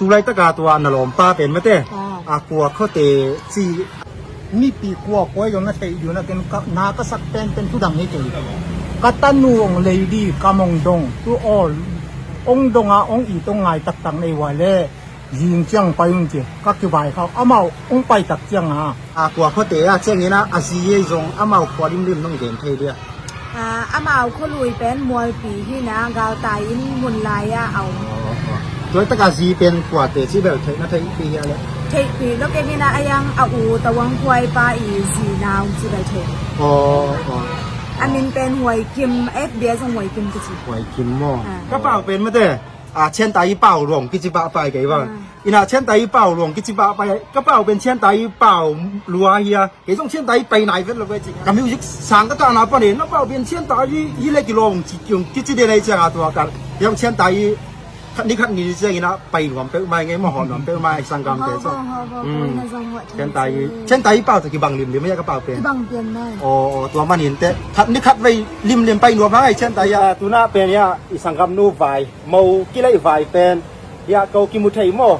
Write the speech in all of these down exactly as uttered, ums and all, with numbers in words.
Tu laitaka tua na lawmpa pen mate. Ah. A kua khuate ci. Mipi kua kua zong na theih dun a ken ka, na ka sak pen pen thudang hi kei. Ka tanu ong lei di ka mong dong tu aw. Ong dong a ong it ong ngai taktak nei ua le. Zing ciang pai un ci ka kivai khau amau ong pai tak ciang a. A kua khuate a ciangin a a zi ei zong amau khua limlim nong gen thei dia. A, amau khualui pen Mualpi hi na galtai in mun lai a a om. Tua taka zi pen kuate ci bel theih na theihpi hi a le. Theihpi lo kei hi na a yang a u Tawang Khuai pa i zi na ong ci bel thei. Aw, aw. A min pen Huai Kim, F B S ong Huai Kim kici. Huai Kim maw? Ah. Ka pau pen mate. A, Chiantai pau luang kici pah pai kei bang. Ah. Ina Chiantai pau luang kici pah pai. Ka pau pen Chiantai pau lua hi a. Kei zong Chiantai pai nai vet lo kei ci. Ka music sang ka ta na pa ne na pau pen Chiantai hi le kilawm ci kiung kici de nei ciang a tua ka. Yang Chiantai khat ni khat ni ciang ina pai nuam peuh mai ngei maw hawm nuam peuh mai sanggam te so. Chiantai, Chiantai pau te kibang limlim ya ka pau pen. Kibang pian mai. Aw, aw, tua manin te khat ni khat vei limlim pai nuam hai Chiantai ya. Tuna pen ya i sanggam nu vai. Mo kilei vai pen. Ya ko kimu thei maw.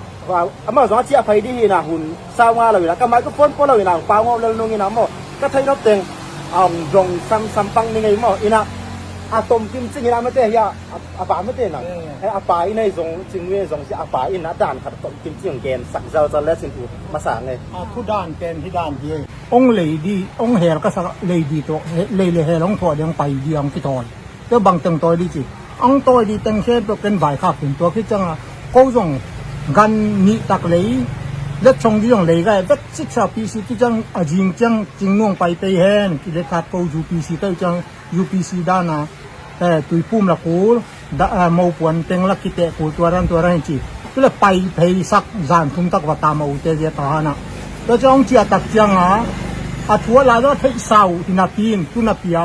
Amau zong a ciah phai di hi na hun sau nga lo ina ka microphone pua lo ina pau ngau lel nung ina maw ka thei nop teng a ong dong sam sam pang ni ngei maw ina a tom kim cing ina mate hi a a pa mate nang a pa ina zong cing nui zong si a pa ina dan khat tom kim cing gen sak zal zal le sin tu masa ngei. A thu dan pen hi dan hi. Ong lei di ong hel ka sa lei di to lei le hel ong tho deng pai di ong ki ton. Tua bang teng tawi di ci. Ang tawi di teng khe tua ken vai khak in tua khi ciang a ko zong gan nih tak lei let chong di zong lei gai vet sik sa P C tu ciang a zing ciang cing nuang pai pei hen ki let khat ko U P C teu ciang U P C dan a tui pum la kul da mo puan teng la ki teh kul tua dan tua dan ci. Tu le pai pei sak zan thum tak va ta ma u te zia ta hana. Tua ciang ong cia tak ciang a a thua la da thei sau hi na pin tu na pia.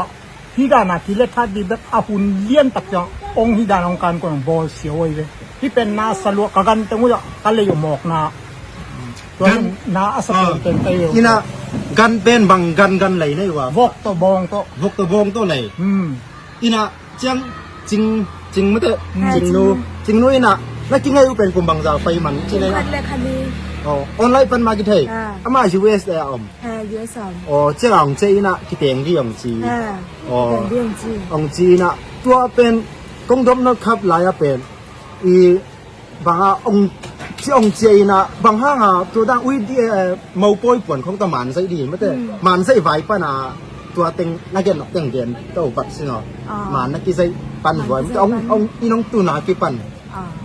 Hi dan a kilet hat di bek a hun lian tak ciang ong hi dan ong kan kong bawl sia oi ve. Hi pen na sa luak ka gan teng uh ka lei mawk na. Tua na a sa pen pen kai ve. Ina gan pen bang gan gan lei nei wa. Vok to bawng to. Vok to bawng to lei. Hmm. Ina ciang cing cing mate cing nu cing nu ina na ki ngai u pen kum bang za pai man ci nei. Khat le khat ni. Oh, online pan ma ki thei. Ama U S A om. Aw, cia ong cia ina kiteng di ong ci. Aw, ong ci ina tua pen kong dom na khap lai a pen i banga ong ci ong cia ina bang hanga tua dang ui di mo poi puan khong ta man zai di mate man zai vai pana tua teng na gen nok teng gen to bat sino man na ki zai pan vai mate ong ong inong tu na ki pan.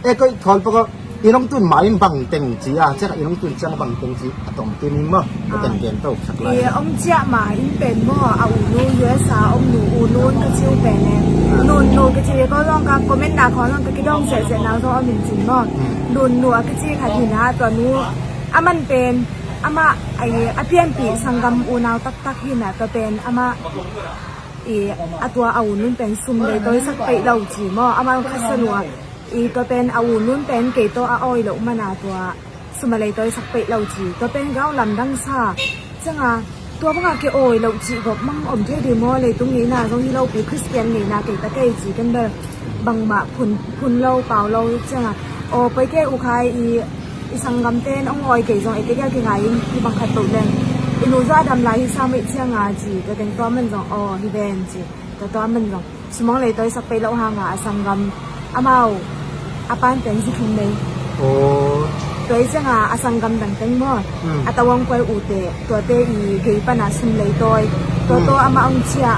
E koi khawl paka inong tun ma in bang teng ci a ciak inong tun ciang bang teng ci a tom tin in maw ka teng gen to sak lai. Ong ciah ma in pen maw a u nu U S A ong nu u nun ka ciu pen e. Nun nu ka ci ko zong ka comment na khawl zong ka kidong seh seh nang zong a min cin maw. Nun nu a ka ci khat hi na tua nu a man pen ama a pianpih sanggam unau taktak hi na tua pen ama a tua a u nun pen sum lei tawi sak peih lo ci maw ama khat sa lua. I tua pen a u nun pen kei tawh a awi loh mana tua sum a lei tawi sak peih lo ci tua pen gau lamdang sa cianga tua banga kei awi loh cih gawp mang om thei dih maw leitung ngeina zong hi lopi Khristian ngeina kei ta kei ci kan bel bangmah phun phun lo pau lo cianga aw poi kei u khai i i sanggam ten ong awi kei zong ei kei dial kei ngai in i bang khat toh leng i nu zah a dam lai hi sa meih cianga ci tua teng tua man zong aw hi ven ci tua tua man zong. Sumang lei tawi sak pei lo hanga a sanggam amau a pan pen zi thum nei. Tua i cianga a sanggam dang teng maw a tawang kuai ute tuate i gei pana sum lei tawi tua taw ama ong cia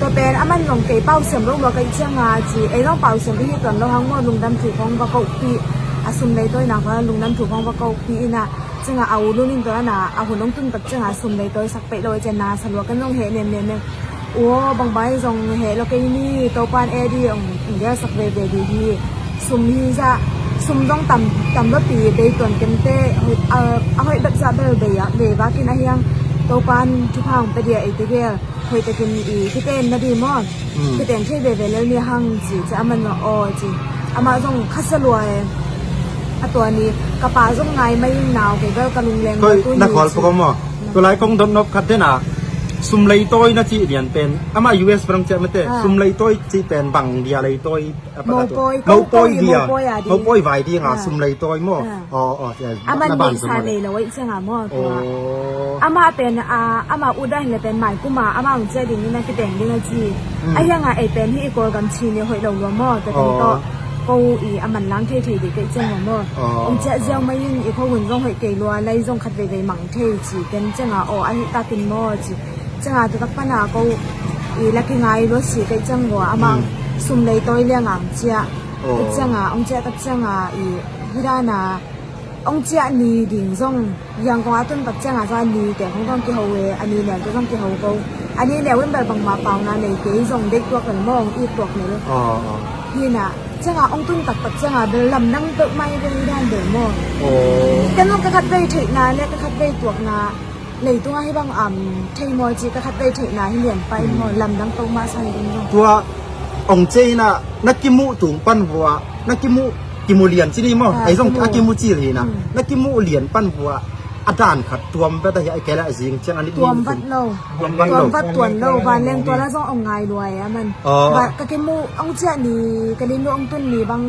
tua pen a man zong kei pau siam lo maw ka i cianga ci ei zong pau siam i hi tuan lo hang maw lungdam thu khong va kohpih a sum lei tawi nang khong lungdam thu khong va kohpih ina cianga a u lun in tua na a hun ong tun tak cianga sum lei tawi sak pei lo i cian na sa lua kan zong heh nem nem nem. Ua bang bai zong heh lo kei ni Topan e di ong ong dia sak veve di hi. Sum hi za sum zong tam tam lo pi bei tuan kem te a hoih bep za bel bei a ve vakin a hiang Topan thupha ong pe dia ei te gel hoih takin i kiten na di maw. Kiten thei veve lel ni hang ci ci a man aw ci. Amah zong khasa lua e. A tua ni ka pa zong ngai mai in nau kei bel ka lungleng tu ni ci. Koi na khawl pok maw. Tulai kong dot nop khat dena. Sum leitawi na cih lian pen amah U S bang ciah mate. Ah. Sum leitawi cih pen bang dia leitawi a paka tu. Mopawi, mopawi ko, ko dia. Mopawi a ding. Mopawi vai dinga, ah, sum leitawi maw? Ah. Oh, oh, yeah. Amah na ban neihsa nei lo ahih cianga maw tua. Oh. Amah pen, ah, amah udah le pen mai kuma amah hong ciah ding ina kiteng ding a ci. Hmm. Ahi hanga ei pen hih i Kawlgam Chin i hoih lo lua maw, tua teng tawh ko i a manlang thei thei ding kei ciang maw. Oh, hong ciah ziau mai in i khuahun zong hoih kei lua, lai zong khat veivei mang thei ci ken cianga, aw, ahi takin maw ci. Cianga tua tak pana ko i la kingai lua si kei ciang maw, amah sum leitawi lianga hong ciah. Oh. Kei cianga hong ciah tak cianga i hih dana hong ciah ni ding zong Yangon a tun tak cianga zong a ni te hong dong kiho e, a ni neu te zong kiho ko. A ni neu in bel bangmah pauna nei kei zong deih tuak lel maw, hong it tuak lel. Oh, oh. Hina, cianga hong tun tak tak cianga bel lamdang peuhmah i bel dan bel maw. Oh. Ken zong ka khat vei theihna le ka khat vei tuakna leitungah hih bang am thei maw ci ka khat vei theihna hi lian pah in maw, lamdang peuhmah sa hi ding zong. Tua hong ciah ina na kimuh tung pan vua, na kimuh, kimu lian ci ni maw? Ah, ei zong kimu. A kimu cil hi na. Hmm. Na kimu lian pan vua a dan khat tuam vet ahi a, kei la a zing ciang a ni tuam vat lo. Tuam vat lo. Tuam vat tuan lo. Vanleng tua la zong hong ngai lua e a man. Oh. Ka kimu hong ciah ni, ka nin lo hong tun ni bang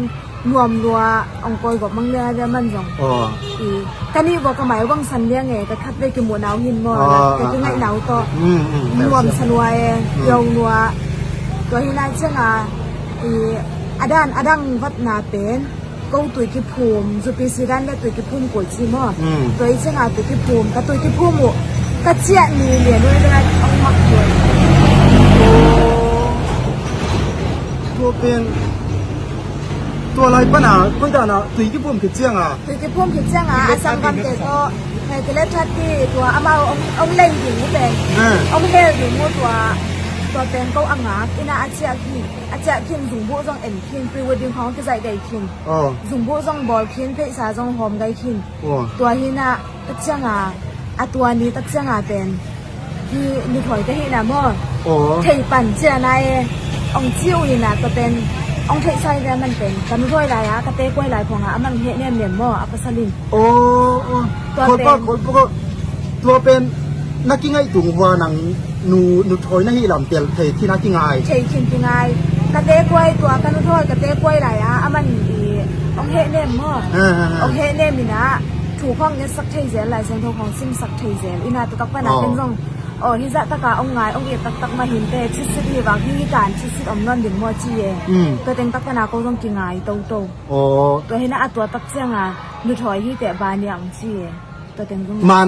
nuam lua hong kawigawp mang liang a man zong. Oh. I ka nih vua ka mai uh bang san liang e, ka khat vei kimuhna uh hin maw. Oh, ka kingaihna uh tawh. Mm, mm. Nuam sa lua e, yo lua. Tua hi nai cianga i a dan a dang vatna pen ko tui kiphum, zupi sidan le tui kiphum kul ci maw. Mm. Tua i cianga tui kiphum, ka tui kiphum uh ka ciah ni lian uh le hong mak kul. Tua pen tua lai pana koi dana tui kiphum khit cianga. Tui kiphum khit cianga a sanggamte tawh, eh, kilet that ti tua amau hong, hong lei ding uh pen. Eh. Hong hel ding uh tua, tua pen ko a ngak ina a ciah khin, a ciah khin zungbuh zong en khin, pre-wedding khawng kizaih gei khin. Oh. Zungbuh zong bawl khin, pheisa zong hawm gei khin. Oh. Tua hina tak cianga, a tua ni tak cianga pen hih nuthawi ka hihna maw. Oh. Thei pan ciana e, hong ci uh hina tua pen hong theihsa hi ve a man pen. Ka nuthawi lai-a ka tekuai lai khawngah a man heh nemnem maw, a pasal in. Oh, oh. Tua pen, tua pen na kingaih tung vua nang nu, nuthawi na hih lam tel thei khin a kingai. Thei khin kingai. Ka tekuai tua, ka nuthawi ka tekuai lai-a a man i hong heh nem maw. Ah, ah, ah. Hong heh nem ina thu khawng ngetsak thei zel, Lai Siangtho khawng simsak thei zel ina tua tak pana ken zong, aw, hih zah taka hong ngai, hong it taktak mah hinte, chisit hi vang hi kan chisit om nawn ding maw ci e. Mm. Tua teng tak pana ko zong kingai toto. Oh. Tua hina a tua tak cianga nuthawi hi teh ba nia hong ci e. Tua teng zong man,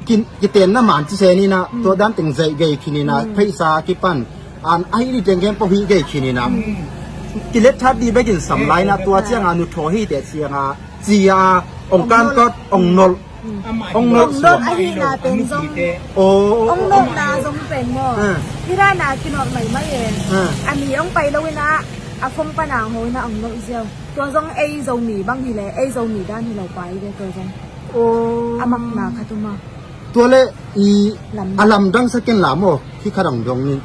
kin, kitenna man ci se ni na, tua dan teng zaih gei khin ina, pheisa kipan, an, ahi ni teng gen pau hi gei khin ina. Kilet that di bekin sam lai na, tua cianga nuthawi hi teh cianga, cia, hong kan kot, hong nolh. Hong nolh suak. Hong nolh ahi na pen zong. Oh, oh, oh. Hong nolhna zong pen maw. Ah. Hih dana kinolh maimai e. Ah. A mi hong pai lo ina, a phone pana hong ho ina hong nolh ziau. Tua zong ei Zomi bang hi le, ei Zomi dan hi lo pai ve tua zong. Oh. A makna khat um a. Tua le i lamdang. A lamdang sa ken la maw, khi khat hong dong ni.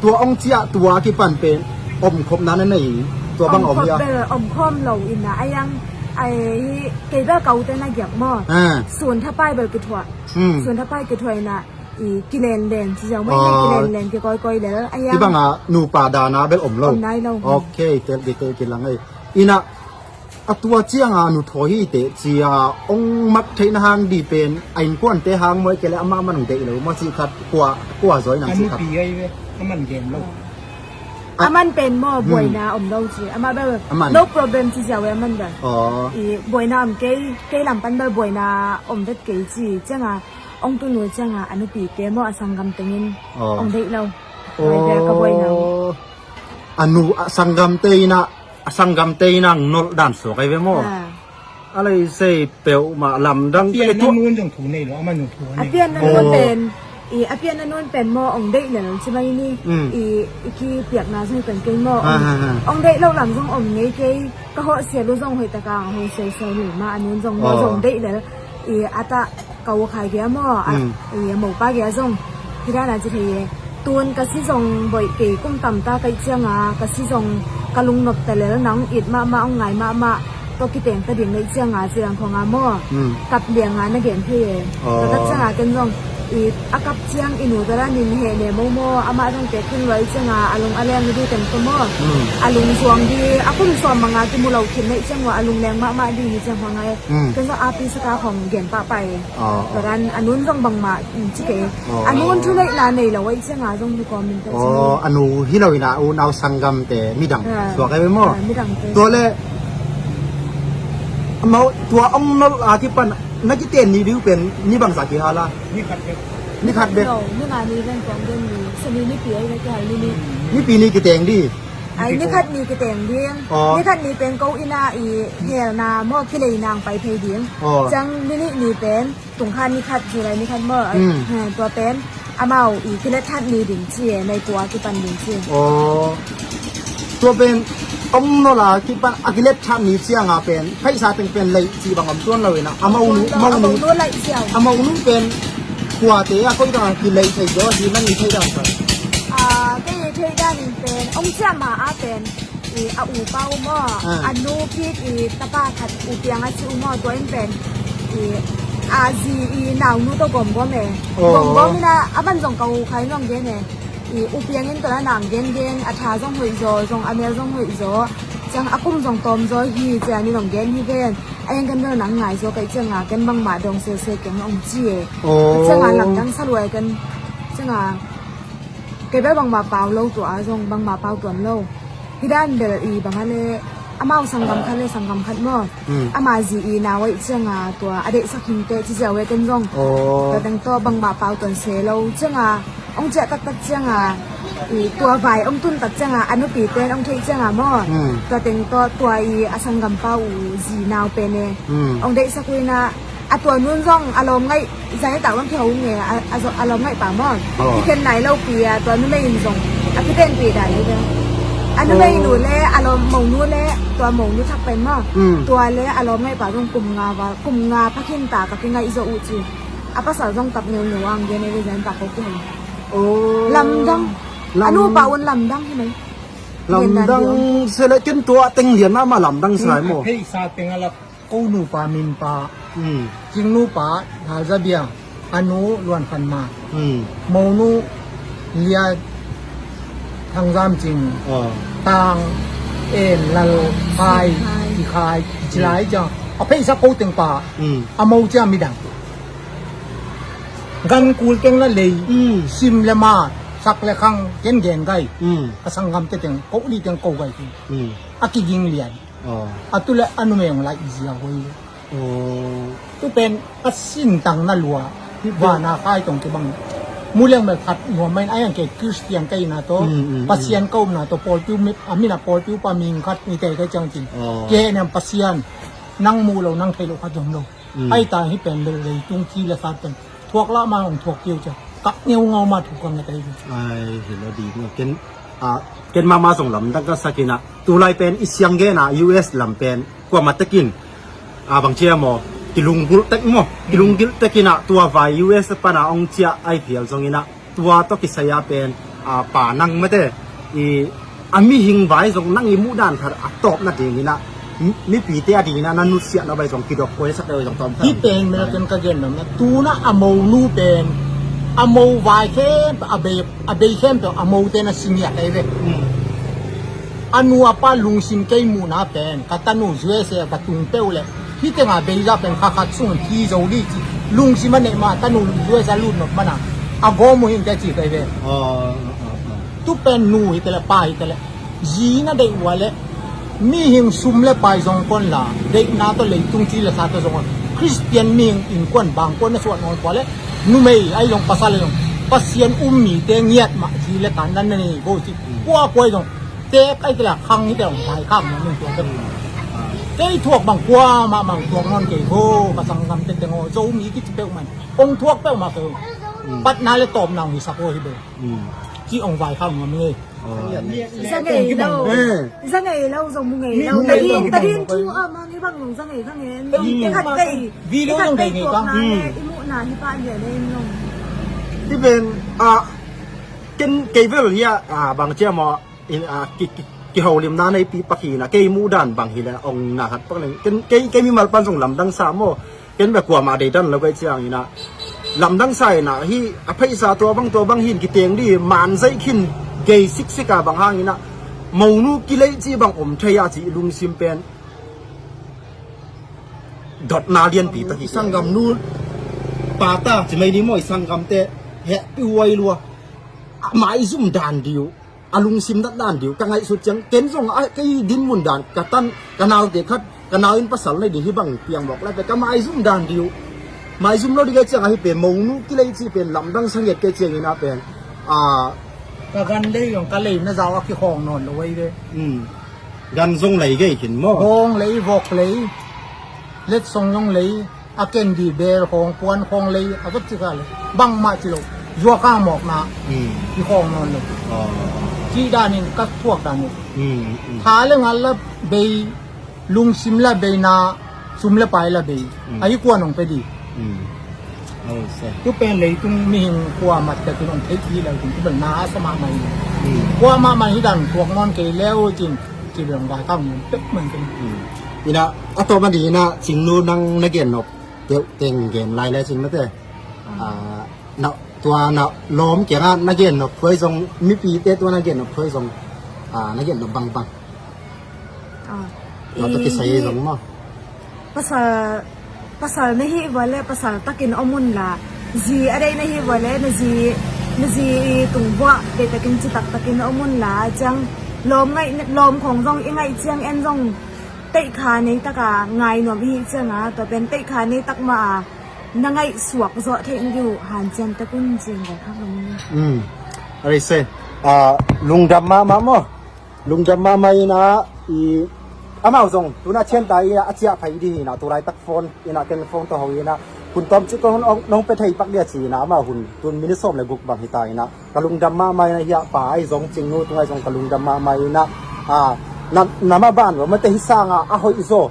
Tua hong ciah tua kipan pen omkhopna na nei, tua bang om hia? Omkhop bel omkhawm lo ina, a yang, ai, kei bel kaute na giak maw. Ah. Sun thapai bel kithuah. Hmm. Sun thapai kithuah ina, i kilenlen ci ziau maw, i kilenlen kikawikawi lel, a yang. Hih banga nupa dana bel om lo. Om nai lo. Ok, tel dite kilang ei. Ina, a tua cianga nuthawi hi teh cia hong mak theihna hang di pen a innkuante hang maw, kei le amah man hong deih lo maw, cih khat kua, kua zawi nang cih khat. A nupi ahi ve, a man gen lo. A man pen maw, buaina om lo ci. Amah bel, no problem ci ziau e a man bel. Oh. I buaina om kei, kei lam pan bel buaina om vet kei ci. Cianga hong tun uh cianga a nupite maw, a sanggam tengin hong deih lo. Tua hi ve ka buaina. Oh. A nu, a sanggamte ina, a sanggamte ina hong nolh dan suak ahi ve maw. Ah. A lei sei peuhmah lamdang. A pianna nun zong thu nei lo, a man zong thu nei lo. A pianna nun pen, i, a pianna nun pen maw, hong deih lel ci mai ni. Mm. I, i kipiakna zong hi pen kei maw. Ah, ah, ah. Hong deih lo lam zong om ngei kei, ka hawh sial uh zong hoih taka hong hawh sial sial hi mah, a nun zong maw zong deih lel. I, a ta ka ukhai gei maw, a, i, a mopa gei zong hih dana ci thei e. Tun ka si zong boih kei, kum tamta ka hih cianga ka si zong ka lungnop ta lel, nang it mahmah, hong ngai mahmah, tua kiteng ta ding na hih cianga ci dan khawng a maw. Kap lianga na gen thei e. Tua tak cianga ken zong I a kap ciang i nu tua dan in heh ne momo, amah zong te khun luai cianga a lung a leng ding teng tua maw. A lung zuang ding, a kum sawm manga kimu lo khin neih ciang maw, a lung leng mahmah ding hi ciang hua ngai. Ken zong api saka khong gen pahpah e. Tua dan a nun zong bangmah ci kei. A nun thuneihna nei lo aih cianga zong hi kawm in teh. A nu hi lo ina unau sanggamte midang suak ahi ve maw? Midangte. Tua le amau tua ong nolh a kipan na kiten ni ding pen ni bangzah kihal a? Ni khat bek. Ni khat bek. Lo, ni nga ni ven kong den ni. Sani nipi ahi ve kihal ni ni. Nipi ni kiteng ding. Ai, ni khat ni kiteng ding. Ni khat ni pen ko ina i helna maw kilei nang pai thei ding. Ciang ni nih ni pen tungkhan ni khat, July ni khat maw. Tua pen amau i kilet that ni ding ci e, nei kua kipan ding ci e. Tua pen ong nolh a kipan a kilet that ni cianga pen phaisa teng pen lei ci bang om tuan lo ina, a monu, a monu, a monu pen kuate a koi dang kilei thei zaw hi, nang i thei dang pen? Kei i thei dang in pen ong ciah ma a pen i a upa uh maw, a nu kik i tapa khat u piang a ci uh maw, tua in pen i a zi i naunu tawh gawmgawm e. Gawmgawm ina a man zong ka u khai zong gen e. I u piang in tua na nang gengen, a tha zong hoih zaw, zong a mel zong hoih zaw, ciang a kum zong tawm zaw hi, ciang ni zong gen hi ven. A hiang ken bel nang ngai zaw kaih cianga ken bangmah dong sese keng ong ci e. Cianga lamdang sa luai ken cianga kei bel bangmah pau lo tua a zong bangmah pau tuan lo. Hi dan bel i bang a le amau sanggam khat le sanggam khat maw. Ama zi i nau aih cianga tua a deihsak hing teh ci ziau e ken zong. Tua teng tawh bangmah pau tuan se lo cianga ong ciah taktak cianga i tua vai ong tun tak cianga a nupi ten ong theih cianga maw. Tua teng tawh tua i a sanggam pau uh zi nau pen e ong deihsak uh ina a tua nun zong a lawm ngaih, zan i tak bang kiho nge, a, a, a lawm ngaih pa maw. Kikhen nai lo pi a tua numei in zong a kitenpih dan hi ve. A numei nu le a lawm monu le tua monu thak pen maw. Tua le a lawm ngaih pa zong kum nga val, kum nga pakhin ta ka kingaih zaw uh ci. A pasal zong tap ngeungeu ang gen e ve zan tak ko kiho. Lamdang. A nupa un lamdang hi mai. Lamdang se le ken tua teng lian mahmah lamdang sai maw. Ko nupa minpa, Cingnupa Thalzabia, a nu Luan Khan Ma, monu Lia Thangzam Cing, Tang En Lal Khai, Kikhai, Cilai ciang a pheisa ko teng pa, a mo cia midang. Gan kul teng na lei, sim le ma, sak le khang, gen gen gai, a sanggam te teng, ko li teng ko gai teng, a kiging lian. A tu le a numei ong lai i zia hoi. Tu pen a sintang na lua. Vana khai tong kibang. Muleng mel khat nuam main a yang ke Christian kai na to. Pasian ka um na to, pawlpiu mi, a mina pawlpiu pa ming khat ni te kai ciang cin. Ke niam Pasian nang mu lo, nang thei lo khat zong lo. Ai ta hi pen lo lei tung ci le sa pen. Thuak lah ma ong thuak kiu ciang. Kak ngeu ngau ma thu ka nge tai. Ai hi lo di no ken. A, ken mahmah zong lamdang ka sak ina, tulai pen i siang gena U S lam pen kuamah tekin, a, bang cia maw, kilunggulh tek maw, kilunggulh tek ina tua vai U S pana ong cia ai phial zong ina, tua tawh kisai a pen, a, pa nang mate, i, a mihing vai zong nang i muhdan khat a tawpna ding ina, mi, mipite a ding ina na nusiahna vai zong kidok kuai sak deuh zong tawm. Hi pen mena ken ka gen namna tuna a mo nu pen a mo vai khem a bei a bei khempeuh a mote na singiat ahi ve. A nu a pa lungsim kei muhna pen ka tanu U S A ka tung peuh le hih tenga beizah pen kha khat sung thi zo dih ci lungsim a neih mah tanu U S A lut nop mana a gawm uh hinte ci kai ve. Tu pen nu hite le pa hite le zi na deih ua le mihing sum le pai zong kon la deihna tawh leitung ci le sa tawh zong a Khristian mihing innkuan bangkuan na suah nawn pua le numei ai zong pasal ai zong Pasian um mite ngiat mah ci le tan nan na nei go ci kua kuai zong tek ai te la khang hi te zong pai khak nawn tua te kei thuak bang kua mah mang thuak nawn kei go ka sanggam te teng aw Zomi kici peuh man ong thuak peuh mah kei patna le tawpna ong hi sak aw hi be ci ong vai khak nuam ngei. Za ngei lo. Za ngei lo, zong mu ngei lo. Tadin, tadin thu a mang i bang zong za ngei, za ngei. I khat kei, i khat kei tuak na le, i muh na hi pa le le in zong. Ti pen, a, ken kei vel hi a, a, bang cia maw, in, a, ki, ki, kiholimna nei pi pakhi na, kei muh dan bang hi le, ong na khat pak leng. Ken, kei, kei mimal pan zong lamdang sa maw. Ken bia kuamah deidan lo kei ciang ina. Lamdang sa inah hi a phaisa tua bang tua bang hin kiteng dih man zaih khin gei siksik a bang hanginah monu kilei cih bang om thei a cih lungsim pen dotna lianpi tak hi. I sanggamnu pata ci mai ni maw, i sanggamte hehpih huai lua. A maizum dan dih uh, a lungsim nat dan dih uh ka ngaihsut ciang ken zong a kei dinmun dan ka tan ka naute khat ka nau in pasal nei ding hi bang piang mawk lai pe ka maizum dan dih uh. Maizum lo dih kei ciang ahi pe monu kilei cih pen lamdang sa ngiat kei ciang inah pen a ka gan lei zong ka lei na zau a kikhawng nawn lo ei ve. Gan zong lei gei khin maw? Hawng lei, vok lei, letsong zong lei, a ken di bel khawng, puan khawng lei, a zot cika lei. Bangmah ci lo, zuak a mawkna, i khawng nawn lo. Cih danin, ka thuak danin. Tha le ngal la bei, lungsim la beina, sum le pai la bei. Ahi kuan hong pe di. Tu pen leitung mihing kuamah takin hong theihpih leu cin, tu pen na a sa mahmah hi. Kuamah mah hi dan thuak nawn kei leu cin, ci bel hong vaikhak ngun pek man cin. Inah a tawp a ni inah Cingnu nang na gen nop teng gen lai le cin mate. Tua na lawm kiangah na gen nop thuai zong mipite tua na gen nop thuai zong na gen nop bangbang. Tua tawh kisai zong maw? Pasal, pasal na hih vua le pasal takin om unla, zi a deih na hih vua le na zi, na zi i tungbuah deihtakin citak takin om unla, ciang lawm ngaih, lawm khawng zong i ngaih ciang en zong teihkha nei taka ngai nuam i hih cianga, tua pen teihkha nei tak mah a na ngaih suak zawh theih na dih uh hanciam tek un cin gal khak lam. A rei se, lungdam mahmah maw? Lungdam mahmah inah i amau zong tuna thianta inah a ciah phai dih inah tulaitak phone inah ken phone tawh ho inah hun tawm cik nong pe thei pak dia ci inah amau hun tun minute sawm le guk bang hita inah ka lungdam mahmah inah hiah pa ai zong Cingnu tung ai zong ka lungdam mahmah inah na, na mah ban lo mate hi sanga a hoih zaw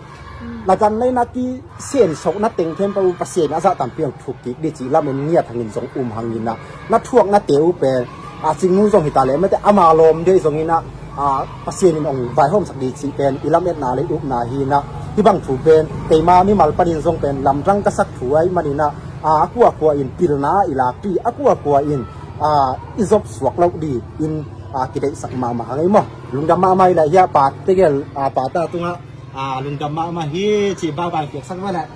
na gan nei na ti sen sok na teng them pa u Pasian a zah tampi ang thuk kik dih cih lam en ngiat hangin zong um hangin ah na thuak na te u pen a Cingnu zong hita le mate ama lawm dei zongin ah Pasian in ong vaihawmsak dih cih pen i lam etna le i upna hi inah hi bang thu pen keima mimal panin zong pen lamdang ka sak thu ai manin ah a kuakua in pilna i lak dih a kuakua in i zop suak loh dih in kideihsak mahmah hang ei maw? Lungdam mahmah i lai hiah pa tegel pa ta tungah lungdam mahmah hi ci bye bye piaksak mah leh.